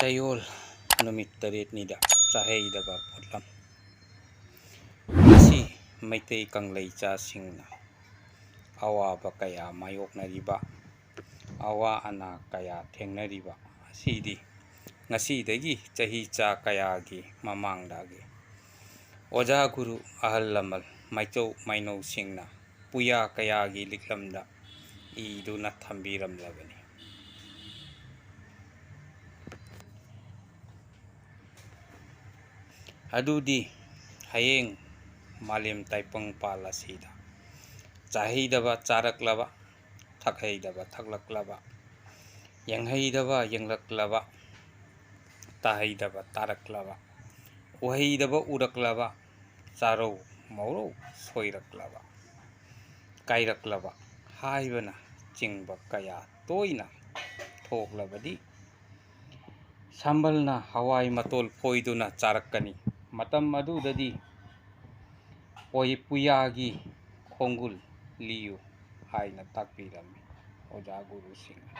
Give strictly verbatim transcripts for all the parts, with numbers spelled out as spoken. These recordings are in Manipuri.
ꯆꯌꯣꯜ ꯅꯨꯃꯤꯠ ꯇꯔꯦꯠꯅꯤꯗ ꯆꯥꯍꯩꯗꯕ ꯄꯣꯠꯂꯝ꯫ ꯉꯁꯤ ꯃꯩꯇꯩ ꯀꯪꯂꯩꯆꯥꯁꯤꯡꯅ ꯑꯋꯥꯕ ꯀꯌꯥ ꯃꯥꯌꯣꯛꯅꯔꯤꯕ, ꯑꯋꯥ ꯑꯅꯥ ꯀꯌꯥ ꯊꯦꯡꯅꯔꯤꯕ ꯑꯁꯤꯗꯤ ꯉꯁꯤꯗꯒꯤ ꯆꯍꯤ ꯆꯥ ꯀꯌꯥꯒꯤ ꯃꯃꯥꯡꯗꯒꯤ ꯑꯣꯖꯥ ꯒꯨꯔꯨ ꯑꯍꯜ ꯂꯃꯟ ꯃꯥꯏꯆꯧ ꯃꯥꯏꯅꯧꯁꯤꯡꯅ ꯄꯨꯌꯥ ꯀꯌꯥꯒꯤ ꯂꯤꯛꯂꯝꯗ ꯏꯗꯨꯅ ꯊꯝꯕꯤꯔꯝꯂꯕꯅꯤ꯫ ꯑꯗꯨꯗꯤ ꯍꯌꯦꯡ ꯃꯥꯂꯦꯝ ꯇꯥꯏꯄꯪ ꯄꯥꯜ ꯑꯁꯤꯗ ꯆꯥꯍꯩꯗꯕ ꯆꯥꯔꯛꯂꯕ, ꯊꯛꯍꯩꯗꯕ ꯊꯛꯂꯛꯂꯕ, ꯌꯦꯡꯍꯩꯗꯕ ꯌꯦꯡꯂꯛꯂꯕ, ꯇꯥꯍꯩꯗꯕ ꯇꯥꯔꯛꯂꯕ, ꯎꯍꯩꯗꯕ ꯎꯔꯛꯂꯕ, ꯆꯥꯔꯧ ꯃꯧꯔꯧ ꯁꯣꯏꯔꯛꯂꯕ, ꯀꯥꯏꯔꯛꯂꯕ ꯍꯥꯏꯕꯅꯆꯤꯡꯕ ꯀꯌꯥ ꯇꯣꯏꯅ ꯊꯣꯛꯂꯕꯗꯤ, ꯁꯝꯕꯜꯅ ꯍꯋꯥꯏ ꯃꯇꯣꯜ ꯐꯣꯏꯗꯨꯅ ꯆꯥꯔꯛꯀꯅꯤ꯫ ꯃꯇꯝ ꯑꯗꯨꯗꯗꯤ ꯑꯣꯏ ꯄꯨꯌꯥꯒꯤ ꯈꯣꯡꯒꯨꯜ ꯂꯤꯌꯨ ꯍꯥꯏꯅ ꯇꯥꯛꯄꯤꯔꯝꯃꯤ ꯑꯣꯖꯥ ꯒꯨꯔꯨꯁꯤꯡꯅ꯫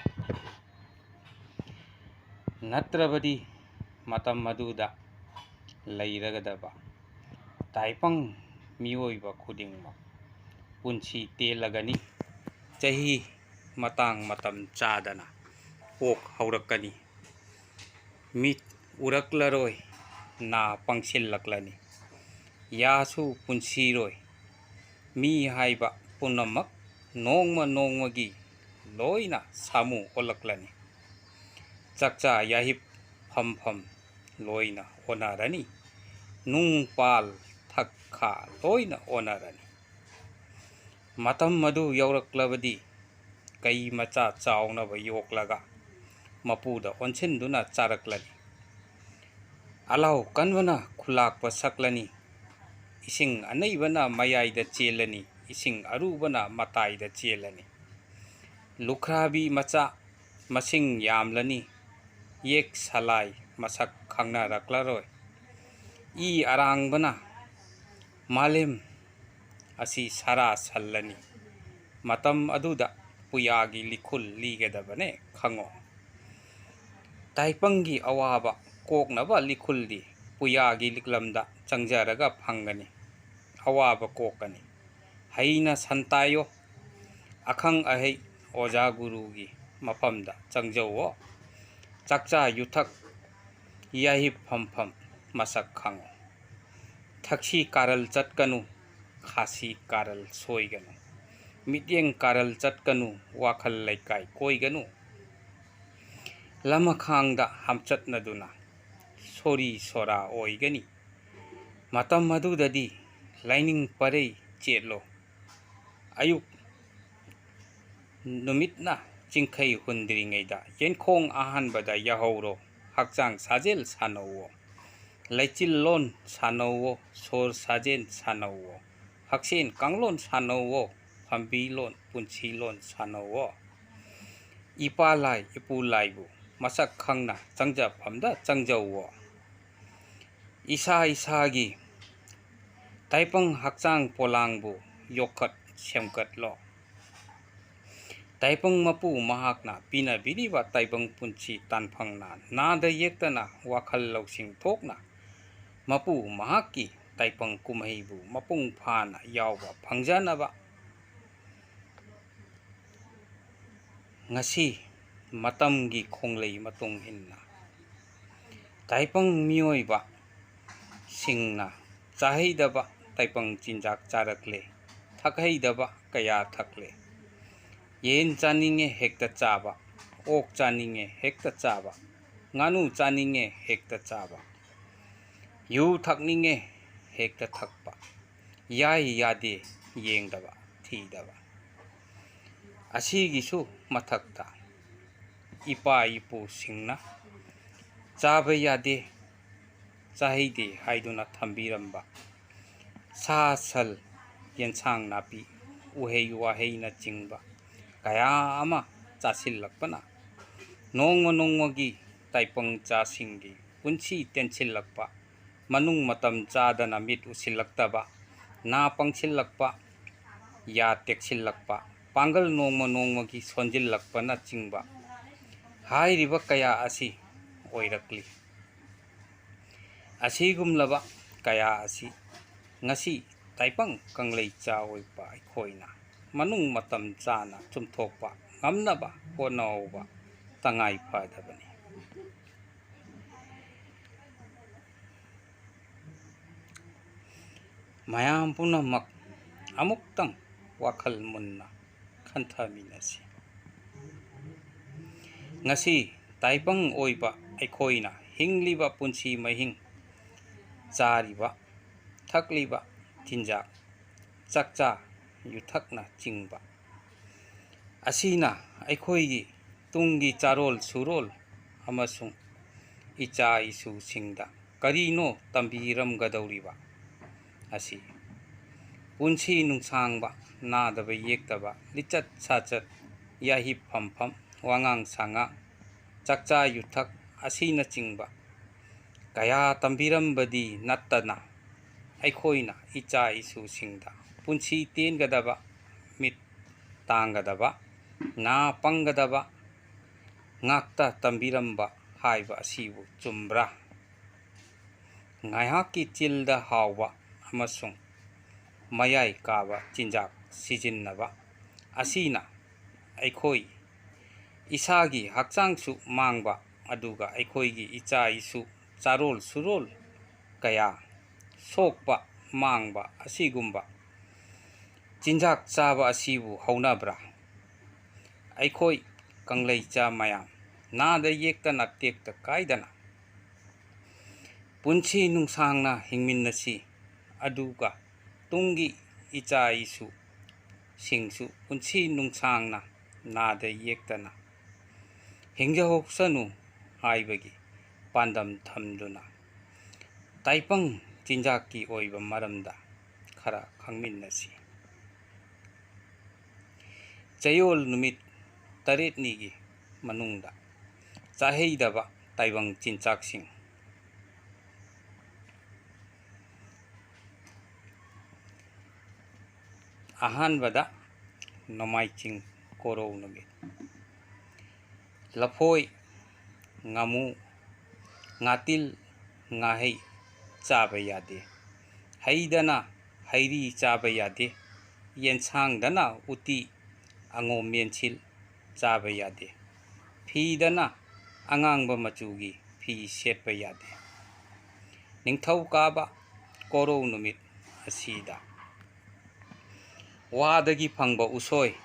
ꯅꯠꯇ꯭ꯔꯕꯗꯤ ꯃꯇꯝ ꯑꯗꯨꯗ ꯂꯩꯔꯒꯗꯕ ꯇꯥꯏꯄꯪ ꯃꯤꯑꯣꯏꯕ ꯈꯨꯗꯤꯡꯃꯛ ꯄꯨꯟꯁꯤ ꯇꯦꯜꯂꯒꯅꯤ꯫ ꯆꯍꯤ ꯃꯇꯥꯡ ꯃꯇꯝ ꯆꯥꯗꯅ ꯄꯣꯛ ꯍꯧꯔꯛꯀꯅꯤ꯫ ꯃꯤꯠ ꯎꯔꯛꯂꯔꯣꯏ, ꯅꯥ ꯄꯪꯁꯤꯜꯂꯛꯂꯅꯤ꯫ ꯌꯥꯁꯨ ꯄꯨꯟꯁꯤꯔꯣꯏ꯫ ꯃꯤ ꯍꯥꯏꯕ ꯄꯨꯝꯅꯃꯛ ꯅꯣꯡꯃ ꯅꯣꯡꯃꯒꯤ ꯂꯣꯏꯅ ꯁꯥꯃꯨ ꯑꯣꯜꯂꯛꯂꯅꯤ꯫ ꯆꯥꯛꯆꯥ ꯌꯥꯍꯤꯞ ꯐꯝꯐꯝ ꯂꯣꯏꯅ ꯑꯣꯟꯅꯔꯅꯤ꯫ ꯅꯨꯡ ꯄꯥꯜ ꯊꯛ ꯈꯥ ꯂꯣꯏꯅ ꯑꯣꯟꯅꯔꯅꯤ꯫ ꯃꯇꯝ ꯑꯗꯨ ꯌꯧꯔꯛꯂꯕꯗꯤ ꯀꯩ ꯃꯆꯥ ꯆꯥꯎꯅꯕ ꯌꯣꯛꯂꯒ ꯃꯄꯨꯗ ꯑꯣꯟꯁꯤꯟꯗꯨꯅ ꯆꯥꯔꯛꯂꯅꯤ꯫ ꯑꯂꯥꯎ ꯀꯟꯕꯅ ꯈꯨꯂꯥꯛꯄ ꯁꯛꯂꯅꯤ꯫ ꯏꯁꯤꯡ ꯑꯅꯩꯕꯅ ꯃꯌꯥꯏꯗ ꯆꯦꯜꯂꯅꯤ, ꯏꯁꯤꯡ ꯑꯔꯨꯕꯅ ꯃꯇꯥꯏꯗ ꯆꯦꯜꯂꯅꯤ꯫ ꯂꯨꯈ꯭ꯔꯥꯕꯤ ꯃꯆꯥ ꯃꯁꯤꯡ ꯌꯥꯝꯂꯅꯤ꯫ ꯌꯦꯛ ꯁꯂꯥꯏ ꯃꯁꯛ ꯈꯪꯅꯔꯛꯂꯔꯣꯏ꯫ ꯏ ꯑꯔꯥꯡꯕꯅ ꯃꯥꯂꯦꯝ ꯑꯁꯤ ꯁꯔꯥ ꯁꯜꯂꯅꯤ꯫ ꯃꯇꯝ ꯑꯗꯨꯗ ꯄꯨꯌꯥꯒꯤ ꯂꯤꯈꯨꯜ ꯂꯤꯒꯗꯕꯅꯦ ꯈꯪꯉꯣ꯫ ꯇꯥꯏꯄꯪꯒꯤ ꯑꯋꯥꯕ ꯀꯣꯛꯅꯕ ꯂꯤꯈꯨꯜꯗꯤ ꯄꯨꯌꯥꯒꯤ ꯂꯤꯛꯂꯝꯗ ꯆꯪꯖꯔꯒ ꯐꯪꯒꯅꯤ꯫ ꯑꯋꯥꯕ ꯀꯣꯛꯀꯅꯤ꯫ ꯍꯩꯅ ꯁꯟꯇꯥꯏꯌꯣ꯫ ꯑꯈꯪ ꯑꯍꯩ ꯑꯣꯖꯥ ꯒꯨꯔꯨꯒꯤ ꯃꯐꯝꯗ ꯆꯪꯖꯧꯋꯣ꯫ ꯆꯥꯛꯆꯥ ꯌꯨꯊꯛ ꯌꯥꯍꯤꯞ ꯐꯝꯐꯝ ꯃꯁꯛ ꯈꯪꯉꯨ꯫ ꯊꯛꯁꯤ ꯀꯥꯔꯜ ꯆꯠꯀꯅꯨ, ꯈꯥꯁꯤ ꯀꯥꯔꯜ ꯁꯣꯏꯒꯅꯨ꯫ ꯃꯤꯠꯌꯦꯡ ꯀꯥꯔꯜ ꯆꯠꯀꯅꯨ, ꯋꯥꯈꯜ ꯂꯩꯀꯥꯏ ꯀꯣꯏꯒꯅꯨ꯫ ꯂꯃꯈꯥꯡꯗ ꯍꯥꯝꯆꯠꯅꯗꯨꯅ ꯁꯣꯔꯤ ꯁꯣꯔꯥ ꯑꯣꯏꯒꯅꯤ꯫ ꯃꯇꯝ ꯑꯗꯨꯗꯗꯤ ꯂꯥꯏꯅꯤꯡ ꯄꯔꯩ ꯆꯦꯠꯂꯣ꯫ ꯑꯌꯨꯛ ꯅꯨꯃꯤꯠꯅ ꯆꯤꯡꯈꯩ ꯍꯨꯟꯗ꯭ꯔꯤꯉꯩꯗ ꯌꯦꯟꯈꯣꯡ ꯑꯍꯥꯟꯕꯗ ꯌꯥꯍꯧꯔꯣ꯫ ꯍꯛꯆꯥꯡ ꯁꯥꯖꯦꯜ ꯁꯥꯟꯅꯧꯋꯣ꯫ ꯂꯩꯆꯤꯜꯂꯣꯟ ꯁꯥꯟꯅꯧꯋꯣ꯫ ꯁꯣꯔ ꯁꯥꯖꯦꯜ ꯁꯥꯟꯅꯧꯋꯣ꯫ ꯍꯛꯁꯦꯜ ꯀꯥꯡꯂꯣꯟ ꯁꯥꯟꯅꯧꯋꯣ꯫ ꯐꯝꯕꯤꯂꯣꯟ ꯄꯨꯟꯁꯤꯂꯣꯟ ꯁꯥꯟꯅꯧꯋꯣ꯫ ꯏꯄꯥ ꯂꯥꯏ ꯏꯄꯨ ꯂꯥꯏꯕꯨ ꯃꯁꯛ ꯈꯪꯅ ꯆꯪꯖꯐꯝꯗ ꯆꯪꯖꯧꯋꯣ꯫ ꯏꯁꯥ ꯏꯁꯥꯒꯤ ꯇꯥꯏꯄꯪ ꯍꯛꯆꯥꯡ ꯄꯣꯂꯥꯡꯕꯨ ꯌꯣꯛꯈꯠ ꯁꯦꯝꯒꯠꯂꯣ꯫ ꯇꯥꯏꯄꯪ ꯃꯄꯨ ꯃꯍꯥꯛꯅ ꯄꯤꯅꯕꯤꯔꯤꯕ ꯇꯥꯏꯕꯪ ꯄꯨꯟꯁꯤ ꯇꯥꯟꯐꯪꯅ ꯅꯥꯗ ꯌꯦꯛꯇꯅ ꯋꯥꯈꯜ ꯂꯧꯁꯤꯡ ꯊꯣꯛꯅ ꯃꯄꯨ ꯃꯍꯥꯛꯀꯤ ꯇꯥꯏꯄꯪ ꯀꯨꯝꯍꯩꯕꯨ ꯃꯄꯨꯡ ꯐꯥꯅ ꯌꯥꯎꯕ ꯐꯪꯖꯅꯕ ꯉꯁꯤ ꯃꯇꯝꯒꯤ ꯈꯣꯡꯂꯩ ꯃꯇꯨꯡ ꯏꯟꯅ ꯇꯥꯏꯄꯪ ꯃꯤꯑꯣꯏꯕꯁꯤꯡꯅ ꯆꯥꯍꯩꯗꯕ ꯇꯥꯏꯄꯪ ꯆꯤꯟꯖꯥꯛ ꯆꯥꯔꯛꯂꯦ, ꯊꯛꯍꯩꯗꯕ ꯀꯌꯥ ꯊꯛꯂꯦ꯫ ꯌꯦꯟ ꯆꯥꯅꯤꯡꯉꯦ ꯍꯦꯛꯇ ꯆꯥꯕ, ꯑꯣꯛ ꯆꯥꯅꯤꯡꯉꯦ ꯍꯦꯛꯇ ꯆꯥꯕ, ꯉꯥꯅꯨ ꯆꯥꯅꯤꯡꯉꯦ ꯍꯦꯛꯇ ꯆꯥꯕ, ꯌꯨ ꯊꯛꯅꯤꯡꯉꯦ ꯍꯦꯛꯇ ꯊꯛꯄ, ꯌꯥꯏ ꯌꯥꯗꯦ ꯌꯦꯡꯗꯕ ꯊꯤꯗꯕ꯫ ꯑꯁꯤꯒꯤꯁꯨ ꯃꯊꯛꯇ ꯏꯄꯥ ꯏꯄꯨꯁꯤꯡꯅ ꯆꯥꯕ ꯌꯥꯗꯦ, ꯆꯥꯍꯩꯗꯦ ꯍꯥꯏꯗꯨꯅ ꯊꯝꯕꯤꯔꯝꯕ ꯁꯥ ꯁꯟ, ꯌꯦꯟꯁꯥꯡ ꯅꯥꯄꯤ, ꯎꯍꯩ ꯋꯥꯍꯩꯅꯆꯤꯡꯕ ꯀꯌꯥ ꯑꯃ ꯆꯥꯁꯤꯜꯂꯛꯄꯅ ꯅꯣꯡꯃ ꯅꯣꯡꯃꯒꯤ ꯇꯥꯏꯄꯪ ꯆꯥꯁꯤꯡꯒꯤ ꯄꯨꯟꯁꯤ ꯇꯦꯟꯁꯤꯜꯂꯛꯄ, ꯃꯅꯨꯡ ꯃꯇꯝ ꯆꯥꯗꯅ ꯃꯤꯠ ꯎꯁꯤꯜꯂꯛꯇꯕ, ꯅꯥ ꯄꯪꯁꯤꯜꯂꯛꯄ, ꯌꯥ ꯇꯦꯛꯁꯤꯜꯂꯛꯄ, ꯄꯥꯡꯒꯜ ꯅꯣꯡꯃ ꯅꯣꯡꯃꯒꯤ ꯁꯣꯟꯖꯤꯜꯂꯛꯄꯅꯆꯤꯡꯕ ꯍꯥꯏꯔꯤꯕ ꯀꯌꯥ ꯑꯁꯤ ꯑꯣꯏꯔꯛꯂꯤ꯫ ꯑꯁꯤꯒꯨꯝꯂꯕ ꯀꯌꯥ ꯑꯁꯤ ꯉꯁꯤ ꯇꯥꯏꯕꯪ ꯀꯪꯂꯩꯆꯥ ꯑꯣꯏꯕ ꯑꯩꯈꯣꯏꯅ ꯃꯅꯨꯡ ꯃꯇꯝ ꯆꯥꯅ ꯆꯨꯝꯊꯣꯛꯄ ꯉꯝꯅꯕ ꯍꯣꯠꯅꯍꯧꯕ ꯇꯉꯥꯏ ꯐꯗꯕꯅꯤ꯫ ꯃꯌꯥꯝ ꯄꯨꯝꯅꯃꯛ ꯑꯃꯨꯛꯇꯪ ꯋꯥꯈꯜ ꯃꯨꯟꯅ ꯈꯟꯊꯃꯤꯟꯅꯁꯤ꯫ ꯉꯁꯤ ꯇꯥꯏꯕꯪ ꯑꯣꯏꯕ ꯑꯩꯈꯣꯏꯅ ꯍꯤꯡꯂꯤꯕ ꯄꯨꯟꯁꯤ ꯃꯍꯤꯡ, ꯆꯥꯔꯤꯕ ꯊꯛꯂꯤꯕ ꯆꯤꯟꯖꯥꯛ, ꯆꯥꯛꯆꯥ ꯌꯨꯊꯛꯅꯆꯤꯡꯕ ꯑꯁꯤꯅ ꯑꯩꯈꯣꯏꯒꯤ ꯇꯨꯡꯒꯤ ꯆꯥꯔꯣꯜ ꯁꯨꯔꯣꯜ ꯑꯃꯁꯨꯡ ꯏꯆꯥ ꯏꯁꯨꯁꯤꯡꯗ ꯀꯔꯤꯅꯣ ꯇꯝꯕꯤꯔꯝꯒꯗꯧꯔꯤꯕ ꯑꯁꯤ? ꯄꯨꯟꯁꯤ ꯅꯨꯡꯁꯥꯡꯕ, ꯅꯥꯗꯕ ꯌꯦꯛꯇꯕ, ꯂꯤꯆꯠ ꯁꯥꯆꯠ, ꯌꯥꯍꯤꯞ ꯐꯝꯐꯝ, ꯋꯥꯉꯥꯡ ꯁꯉꯥꯡ, ꯆꯥꯛꯆꯥ ꯌꯨꯊꯛ ꯑꯁꯤꯅꯆꯤꯡꯕ ꯀꯌꯥ ꯇꯝꯕꯤꯔꯝꯕꯗꯤ ꯅꯠꯇꯅ, ꯑꯩꯈꯣꯏꯅ ꯏꯆꯥ ꯏꯁꯨꯁꯤꯡꯗ ꯄꯨꯟꯁꯤ ꯇꯦꯟꯒꯗꯕ, ꯃꯤꯠ ꯇꯥꯡꯒꯗꯕ, ꯅꯥ ꯄꯪꯒꯗꯕ ꯉꯥꯛꯇ ꯇꯝꯕꯤꯔꯝꯕ ꯍꯥꯏꯕ ꯑꯁꯤꯕꯨ ꯆꯨꯝꯕ꯭ꯔꯥ? ꯉꯥꯏꯍꯥꯛꯀꯤ ꯆꯤꯜꯗ ꯍꯥꯎꯕ ꯑꯃꯁꯨꯡ ꯃꯌꯥꯏ ꯀꯥꯕ ꯆꯤꯟꯖꯥꯛ ꯁꯤꯖꯤꯟꯅꯕ ꯑꯁꯤꯅ ꯑꯩꯈꯣꯏ ꯏꯁꯥꯒꯤ ꯍꯛꯆꯥꯡꯁꯨ ꯃꯥꯡꯕ, ꯑꯗꯨꯒ ꯑꯩꯈꯣꯏꯒꯤ ꯏꯆꯥ ꯏꯁꯨ, ꯆꯥꯔꯣꯜ ꯁꯨꯔꯣꯜ ꯀꯌꯥ ꯁꯣꯛꯄ, ꯃꯥꯡꯕ ꯑꯁꯤꯒꯨꯝꯕ ꯆꯤꯟꯖꯥꯛ ꯆꯥꯕ ꯑꯁꯤꯕꯨ ꯍꯧꯅꯕ꯭ꯔꯥ? ꯑꯩꯈꯣꯏ ꯀꯪꯂꯩꯆꯥ ꯃꯌꯥꯝ, ꯅꯥꯗ ꯌꯦꯛꯇꯅ ꯇꯦꯛꯇ ꯀꯥꯏꯗꯅ ꯄꯨꯟꯁꯤ ꯅꯨꯡꯁꯥꯡꯅ ꯍꯤꯡꯃꯤꯟꯅꯁꯤ, ꯑꯗꯨꯒ ꯇꯨꯡꯒꯤ ꯏꯆꯥ ꯏꯁꯨꯁꯤꯡꯁꯨ ꯄꯨꯟꯁꯤ ꯅꯨꯡꯁꯥꯡꯅ ꯅꯥꯗ ꯌꯦꯛꯇꯅ ꯍꯤꯡꯖꯍꯧꯁꯅꯨ ꯍꯥꯏꯕꯒꯤ ꯄꯥꯟꯗꯝ ꯊꯝꯗꯨꯅ ꯇꯥꯏꯕꯪ ꯆꯤꯟꯖꯥꯛꯀꯤ ꯑꯣꯏꯕ ꯃꯔꯝꯗ ꯈꯔ ꯈꯪꯃꯤꯟꯅꯁꯤ꯫ ꯆꯌꯣꯜ ꯅꯨꯃꯤꯠ ꯇꯔꯦꯠꯅꯤꯒꯤ ꯃꯅꯨꯡꯗ ꯆꯥꯍꯩꯗꯕ ꯇꯥꯏꯕꯪ ꯆꯤꯟꯖꯥꯛꯁꯤꯡ꯫ ꯑꯍꯥꯟꯕꯗ ꯅꯣꯡꯃꯥꯏꯖꯤꯡ ꯀꯣꯔꯧ ꯅꯨꯃꯤꯠ꯫ ꯂꯐꯣꯏ, ꯉꯥꯃꯨ, ꯉꯥꯇꯤꯜ, ꯉꯥꯍꯩ ꯆꯥꯕ ꯌꯥꯗꯦ꯫ ꯍꯩꯗꯅ ꯍꯩꯔꯤ ꯆꯥꯕ ꯌꯥꯗꯦ꯫ ꯌꯦꯟꯁꯥꯡꯗꯅ ꯎꯇꯤ, ꯑꯉꯣꯝ ꯃꯦꯟꯁꯤꯜ ꯆꯥꯕ ꯌꯥꯗꯦ꯫ ꯐꯤꯗꯅ ꯑꯉꯥꯡꯕ ꯃꯆꯨꯒꯤ ꯐꯤ ꯁꯦꯠꯄ ꯌꯥꯗꯦ꯫ ꯅꯤꯡꯊꯧꯀꯥꯕ ꯀꯣꯔꯧ ꯅꯨꯃꯤꯠ ꯑꯁꯤꯗ ꯋꯥꯗꯒꯤ ꯐꯪꯕ ꯎꯁꯣꯏ,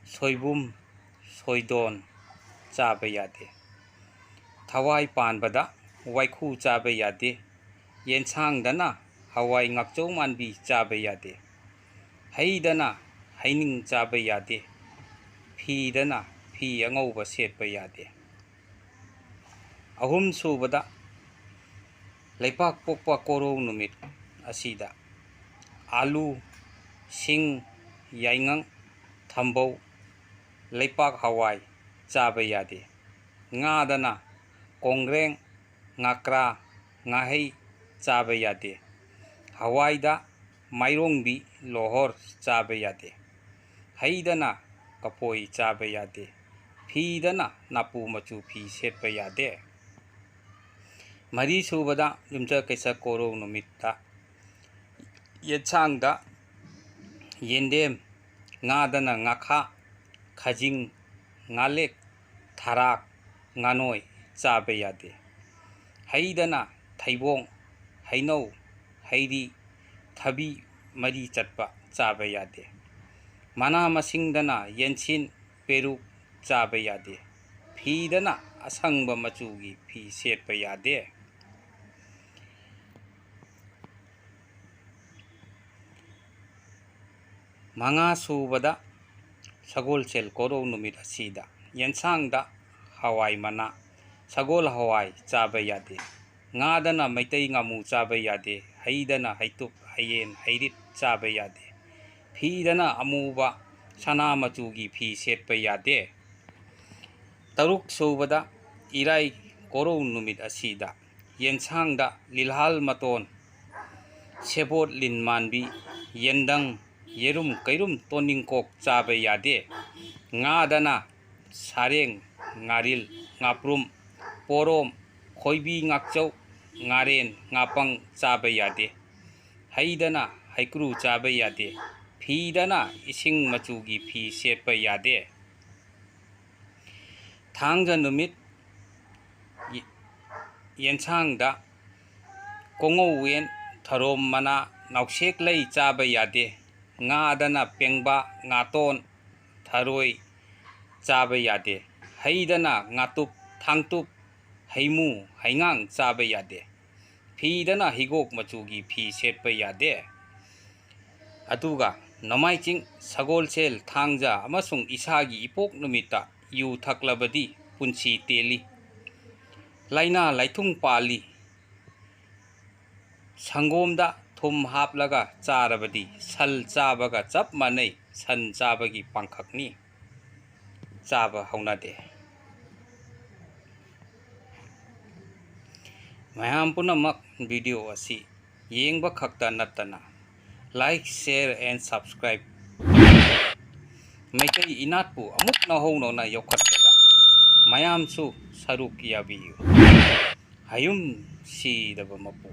ꯁꯣꯏꯕꯨꯝ, ꯁꯣꯏꯗꯣꯟ ꯆꯥꯕ ꯌꯥꯗꯦ꯫ ꯊꯋꯥꯏ ꯄꯥꯟꯕꯗ ꯋꯥꯏꯈꯨ ꯆꯥꯕ ꯌꯥꯗꯦ꯫ ꯌꯦꯟꯁꯥꯡꯗꯅ ꯍꯋꯥꯏ ꯉꯥꯛꯆꯧ ꯃꯥꯟꯕꯤ ꯆꯥꯕ ꯌꯥꯗꯦ꯫ ꯍꯩꯗꯅ ꯍꯩꯅꯤꯡ ꯆꯥꯕ ꯌꯥꯗꯦ꯫ ꯐꯤꯗꯅ ꯐꯤ ꯑꯉꯧꯕ ꯁꯦꯠꯄ ꯌꯥꯗꯦ꯫ ꯑꯍꯨꯝꯁꯨꯕꯗ ꯂꯩꯄꯥꯛꯄꯣꯛꯄ ꯀꯣꯔꯧ ꯅꯨꯃꯤꯠ ꯑꯁꯤꯗ ꯑꯥꯂꯨ, ꯁꯤꯡ, ꯌꯥꯏꯉꯪ, ꯊꯝꯕꯧ, ꯂꯩꯄꯥꯛ ꯍꯋꯥꯏ ꯆꯥꯕ ꯌꯥꯗꯦ꯫ ꯉꯥꯗꯅ ꯀꯣꯡꯒ꯭ꯔꯦꯡ, ꯉꯥꯀ꯭ꯔꯥ, ꯉꯥꯍꯩ ꯆꯥꯕ ꯌꯥꯗꯦ꯫ ꯍꯋꯥꯏꯗ ꯃꯥꯏꯔꯣꯡꯕꯤ, ꯂꯣꯍꯣꯔ ꯆꯥꯕ ꯌꯥꯗꯦ꯫ ꯍꯩꯗꯅ ꯀꯐꯣꯏ ꯆꯥꯕ ꯌꯥꯗꯦ꯫ ꯐꯤꯗꯅ ꯅꯥꯄꯨ ꯃꯆꯨ ꯐꯤ ꯁꯦꯠꯄ ꯌꯥꯗꯦ꯫ ꯃꯔꯤꯁꯨꯕꯗ ꯌꯨꯝꯖꯀꯩꯁ ꯀꯣꯔꯧ ꯅꯨꯃꯤꯠꯇ ꯌꯦꯟꯁꯥꯡꯗ ꯌꯦꯟꯗꯦꯝ, ꯉꯥꯗꯅ ꯉꯥꯈꯥ, ꯈꯥꯖꯤꯡ, ꯉꯥꯂꯦꯛ, ꯊꯔꯥꯛ, ꯉꯥꯅꯣꯏ ꯆꯥꯕ ꯌꯥꯗꯦ꯫ ꯍꯩꯗꯅ ꯊꯩꯕꯣꯡ, ꯍꯩꯅꯧ, ꯍꯩꯔꯤ, ꯊꯕꯤ ꯃꯔꯤ ꯆꯠꯄ ꯆꯥꯕ ꯌꯥꯗꯦ꯫ ꯃꯅꯥ ꯃꯁꯤꯡꯗꯅ ꯌꯦꯟꯁꯤꯟ, ꯄꯦꯔꯨꯛ ꯆꯥꯕ ꯌꯥꯗꯦ꯫ ꯐꯤꯗꯅ ꯑꯁꯪꯕ ꯃꯆꯨꯒꯤ ꯐꯤ ꯁꯦꯠꯄ ꯌꯥꯗꯦ꯫ ꯃꯉꯥꯁꯨꯕꯗ ꯁꯒꯣꯜꯁꯦꯜ ꯀꯣꯔꯧ ꯅꯨꯃꯤꯠ ꯑꯁꯤꯗ ꯌꯦꯟꯁꯥꯡꯗ ꯍꯋꯥꯏ ꯃꯅꯥ, ꯁꯒꯣꯜ ꯍꯋꯥꯏ ꯆꯥꯕ ꯌꯥꯗꯦ꯫ ꯉꯥꯗꯅ ꯃꯩꯇꯩ ꯉꯥꯃꯨ ꯆꯥꯕ ꯌꯥꯗꯦ꯫ ꯍꯩꯗꯅ ꯍꯩꯇꯨꯞ, ꯍꯌꯦꯟ, ꯍꯩꯔꯤꯠ ꯆꯥꯕ ꯌꯥꯗꯦ꯫ ꯐꯤꯗꯅ ꯑꯃꯨꯕ, ꯁꯅꯥ ꯃꯆꯨꯒꯤ ꯐꯤ ꯁꯦꯠꯄ ꯌꯥꯗꯦ꯫ ꯇꯔꯨꯛ ꯁꯨꯕꯗ ꯏꯔꯥꯏ ꯀꯣꯔꯧ ꯅꯨꯃꯤꯠ ꯑꯁꯤꯗ ꯌꯦꯟꯁꯥꯡꯗ ꯂꯤꯜꯍꯥꯜ ꯃꯇꯣꯟ, ꯁꯦꯕꯣꯠ ꯂꯤꯟ ꯃꯥꯟꯕꯤ, ꯌꯦꯟꯗꯪ, ꯌꯦꯔꯨꯝ ꯀꯩꯔꯨꯝ ꯇꯣꯅꯤꯡꯀꯣꯛ ꯆꯥꯕ ꯌꯥꯗꯦ꯫ ꯉꯥꯗꯅ ꯁꯥꯔꯦꯡ, ꯉꯥꯔꯤꯜ, ꯉꯥꯄ꯭ꯔꯨꯝ, ꯄꯣꯔꯣꯝ, ꯈꯣꯏꯕꯤ, ꯉꯥꯛꯆꯧ, ꯉꯥꯔꯦꯟ, ꯉꯥꯄꯪ ꯆꯥꯕ ꯌꯥꯗꯦ꯫ ꯍꯩꯗꯅ ꯍꯩꯀ꯭ꯔꯨ ꯆꯥꯕ ꯌꯥꯗꯦ꯫ ꯐꯤꯗꯅ ꯏꯁꯤꯡ ꯃꯆꯨꯒꯤ ꯐꯤ ꯁꯦꯠꯄ ꯌꯥꯗꯦ꯫ ꯊꯥꯡꯖ ꯅꯨꯃꯤꯠ ꯌꯦ-, ꯌꯦꯟꯁꯥꯡꯗ ꯀꯣꯉꯧꯋꯦꯟ, ꯊꯔꯣꯝ ꯃꯅꯥ, ꯅꯥꯎꯁꯦꯛ ꯂꯩ ꯆꯥꯕ ꯌꯥꯗꯦ꯫ ꯉꯥꯗꯅ ꯄꯦꯡꯕꯥ, ꯉꯥꯇꯣꯟ, ꯊꯔꯣꯏ ꯆꯥꯕ ꯌꯥꯗꯦ꯫ ꯍꯩꯗꯅ ꯉꯥꯇꯨꯞ, ꯊꯥꯡꯇꯨꯞ, ꯍꯩꯃꯨ, ꯍꯩꯉꯥꯡ ꯆꯥꯕ ꯌꯥꯗꯦ꯫ ꯐꯤꯗꯅ ꯍꯤꯒꯣꯛ ꯃꯆꯨꯒꯤ ꯐꯤ ꯁꯦꯠꯄ ꯌꯥꯗꯦ꯫ ꯑꯗꯨꯒ ꯅꯣꯡꯃꯥꯏꯖꯤꯡ, ꯁꯒꯣꯜꯁꯦꯜ, ꯊꯥꯡꯖ ꯑꯃꯁꯨꯡ ꯏꯁꯥꯒꯤ ꯏꯄꯣꯛ ꯅꯨꯃꯤꯠꯇ ꯌꯨ ꯊꯛꯂꯕꯗꯤ ꯄꯨꯟꯁꯤ ꯇꯦꯜꯂꯤ, ꯂꯥꯏꯅꯥ ꯂꯥꯏꯊꯨꯡ ꯄꯥꯜꯂꯤ꯫ ꯁꯪꯒꯣꯝꯗ ꯊꯨꯝ ꯍꯥꯞꯂꯒ ꯆꯥꯔꯕꯗꯤ ꯁꯜ ꯆꯥꯕꯒ ꯆꯞ ꯃꯥꯟꯅꯩ, ꯁꯟ ꯆꯥꯕꯒꯤ ꯄꯥꯡꯈꯛꯅꯤ꯫ ꯆꯥꯕ ꯍꯧꯅꯗꯦ꯫ ꯃꯌꯥꯝ ꯄꯨꯝꯅꯃꯛ video ꯑꯁꯤ ꯌꯦꯡꯕ ꯈꯛꯇ ꯅꯠꯇꯅ like, share and subscribe, Meitei ꯏꯅꯥꯠꯄꯨ ꯑꯃꯨꯛ ꯅꯧꯍꯧꯅꯅ ꯌꯣꯛꯈꯠꯄꯗ ꯃꯌꯥꯝꯁꯨ ꯁꯔꯨꯛ ꯌꯥꯕꯤꯌꯨ꯫ ꯍꯌꯨꯝ ꯁꯤꯗꯕ ꯃꯄꯨ꯫